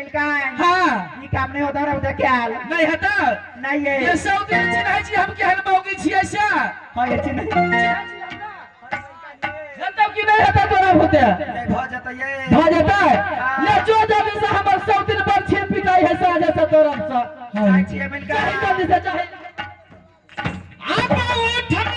मिलकान। हाँ। ई काम नहीं होता रहा क्या? नहीं हटा। नहीं ये। ये सब दिन चिन्है छी हम केहन मौगी छियै से। हाँ ये चिन्ह। हेतौ कि नहीं हेतौ तोरा भूते? नहीं भ जतै ये। भ जेतै? ले जो जल्दी से हमर सब दिन पर छीन पिटाई है साझे से तोरा से। जाइ छियै मिलकान। चाही जल्दी से चाही। आप उठल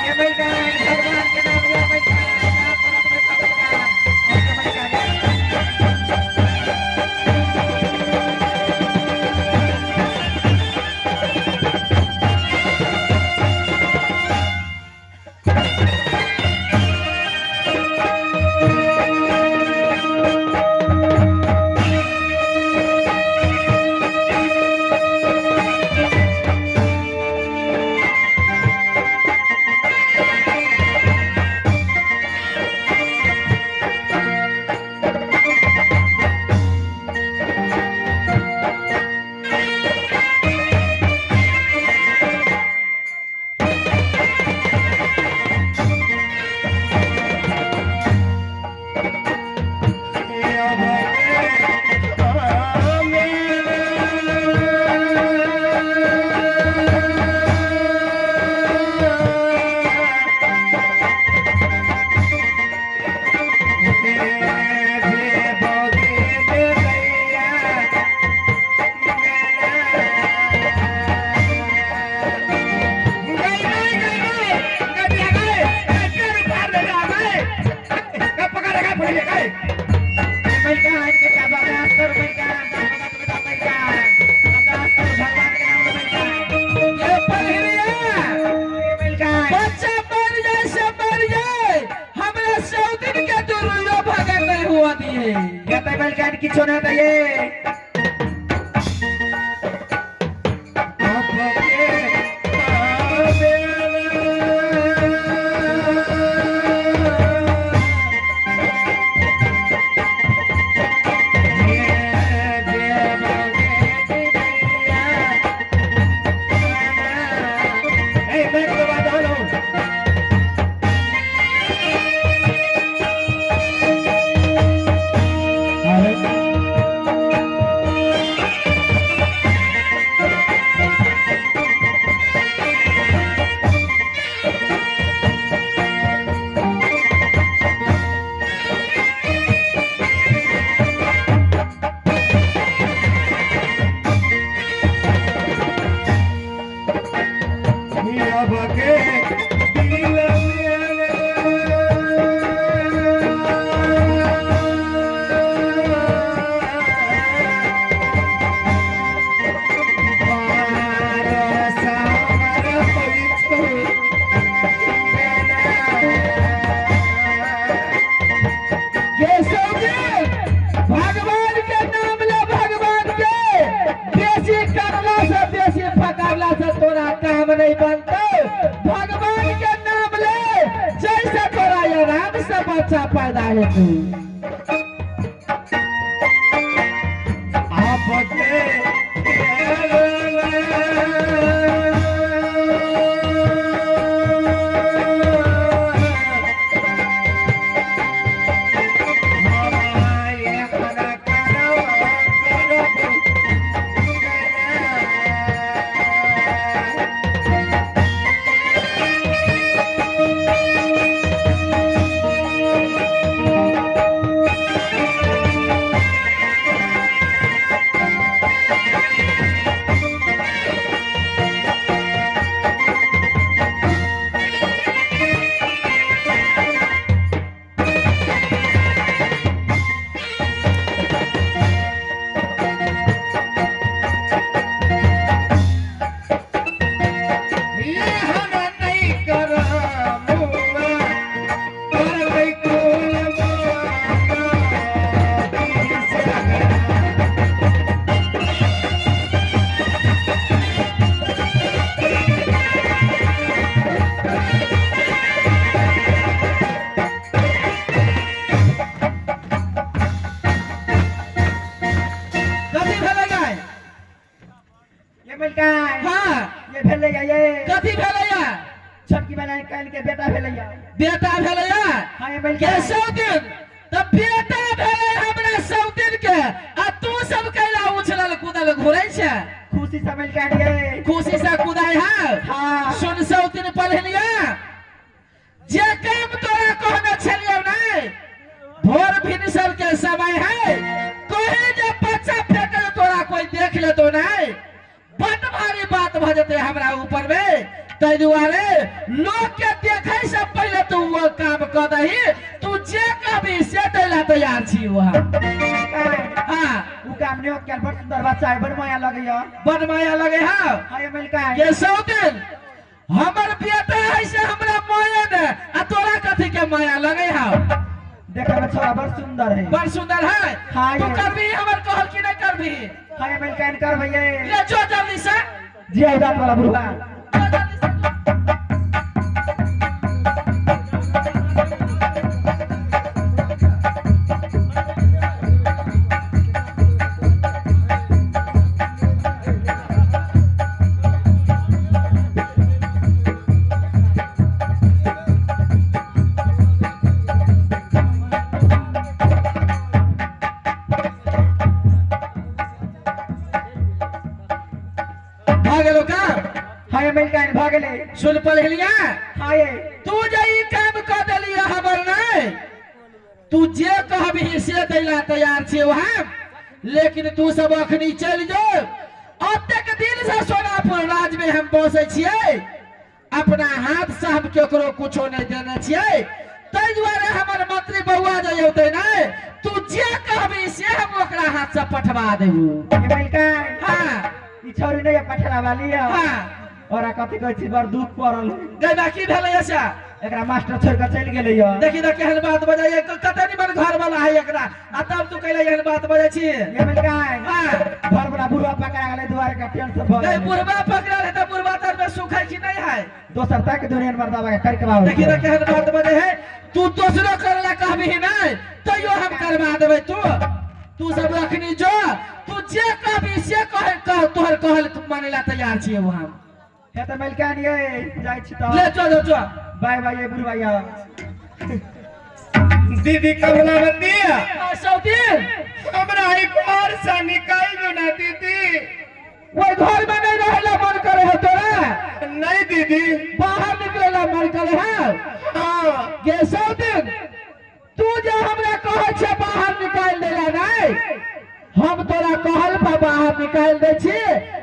ये मिलकान भगवान के नाम लिया मिलकान। आप परत में सब मिलकान। और मिलकान। ये पहिरिया बच्चा मर जाए से मर जाए हमरा सौ दिन के दुरुयो भगत नहीं हुआ दिए। किछो नहीं होता ये। Hey, man, go back down. ये सौदे भगवान के नाम ले भगवान के देसी करला से देसी फकारला से तोरा काम नहीं बनते। भगवान के नाम ले जैसे तोरा आराम से बच्चा पैदा हेतु। ये भेलै या ये। कथी भेलैया? छोटकी बहिन काल्हि के बेटा भेलै या। बेटा भेलैया? हाँ ये के सौतिन तऽ बेटा भेलै हमरा सौतिन के आ तू सब कैला उछलल कूदल घुरै छै? खुशी से मलिकाइन ये। खुशी से कुदाय है? हाँ। सुन सौतिन पढ़लिया, जे काम तोरा कहने छलियौ नै, भोर भिनसर के समय है, कहीं जे बच्चा फेंके तोरा कोई देख लेतो नै, बड भारी बात भऽ जेतै हमरा ऊपर में। ताहि दुआरे लोग के देखे से पहले तू वो काम कऽ दही। तू जे कहबी से दै ला तैयार छी वहाँ। हाँ। उ काम नहीं होत, बड़ सुंदर बच्चा है, बड़ माया लगैया। बड माया लगे है? हाँ ये मलिकाइन। के सौतिन, हमर बेटा है से हमरा माया ने, आ तोरा कथी के माया लगे है? देखे में छोरा बड़ सुंदर है। बड़ सुंदर है? हाँ। तू ये। करबी हमर कहल कि नहीं करबी? हाँ ये मलिकाइन, कर भैया। ले जो जल्दी से। जी दांत वाला बुढ़वा। जो जल्दी से जो। भऽ गेलो काम? हाँ ये मलिकाइन, भऽ गेलै। सुन पढ़लिया। हाँ ये। तू जे ई काम कऽ देलियै हमर नहि, तू जे कहबही से दैला तैयार छियौ हम, लेकिन तू सब अखनी चलि जो। अतेक दिन से सोनापुर राज में हम बसै छियै, अपना हाथ से हम केकरो कुछो नहीं देने छियै, ताहि दुआरे हमर मंत्री बौआ जे औतै नहि, तू जे कहबही से हम ओकरा हाथ से पठवा देबू। ये मलिकाइन। हाँ। ई छौरी नहीं है पठेला वाली है। हाँ। और कथी कहै छी, बड़ दुख पड़ल है। गैबा की भेलै ऐसा? एकरा मास्टर छोड़ के चलि गेलै यऽ। देखी तऽ केहन बात बजैए, कते निमन घर वाला है एकरा, आ तब तू कैला एहन बात बजै छी? ये मलिकाइन। हाँ। घर वाला बुढ़वा पकड़ा गेलै, दुआरे के टेंशन भऽ गै गेलै। बुढ़वा पकड़ल है तऽ बुढ़वा तर में सुखै की नहीं है? दोसर तक दुनिया मर्दाबा के करके बाबू। देखी तऽ केहन बात बजै है। तू दोसरो करे ला कहबही नहीं तैयो हम करवा देबै। तू तू सब अखनी जो, तू जे कहबी से कह कह, तोहर कहल माने ला तैयार छियै हम। हे तऽ मलिकाइन ये, जाइ छी तऽ। ले जो जो जो। बाय बाय ये बुढ़वा या। दीदी कमलावती। सौतीन। हमरा ई घर से निकाल दो ना दीदी। ओहि घर में नहीं रहे ला मन करे है तोरा? नहीं दीदी। बाहर निकले ला मन करे है? हाँ। गे सौतीन, तू जे हमरा कहै छै बाहर निकालि देला नहीं, हम तोरा कहल पर बाहर निकालि दै छी,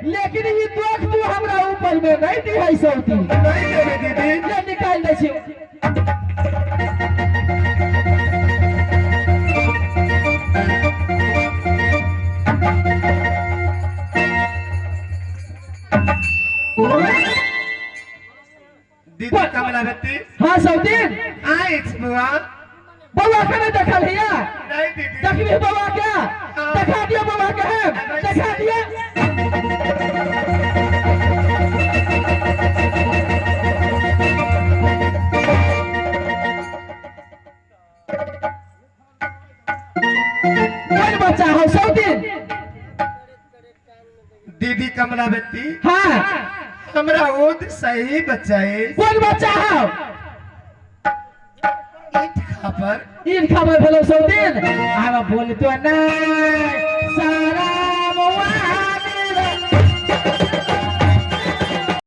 लेकिन ई दोख तू हमरा ऊपर में नहीं दिहै सौतीन। नहीं देबै दीदी। ले निकालि दै छी। दीदी कमलावती। हाँ सौतीन। आइ बुआ। बौआ के नहीं देखल हिया? नहीं दीदी। देखबी बौआ के? देखा दियो बौआ के, हम देखा दियो। कोन बच्चा हो सौतीन? दीदी कमलावती। हाँ। हमरा उद सही बच्चा है। कोन बच्चा हो? ईट खबर। ईट खबर भेलो सौतीन, आब बोलतो नहीं सारा।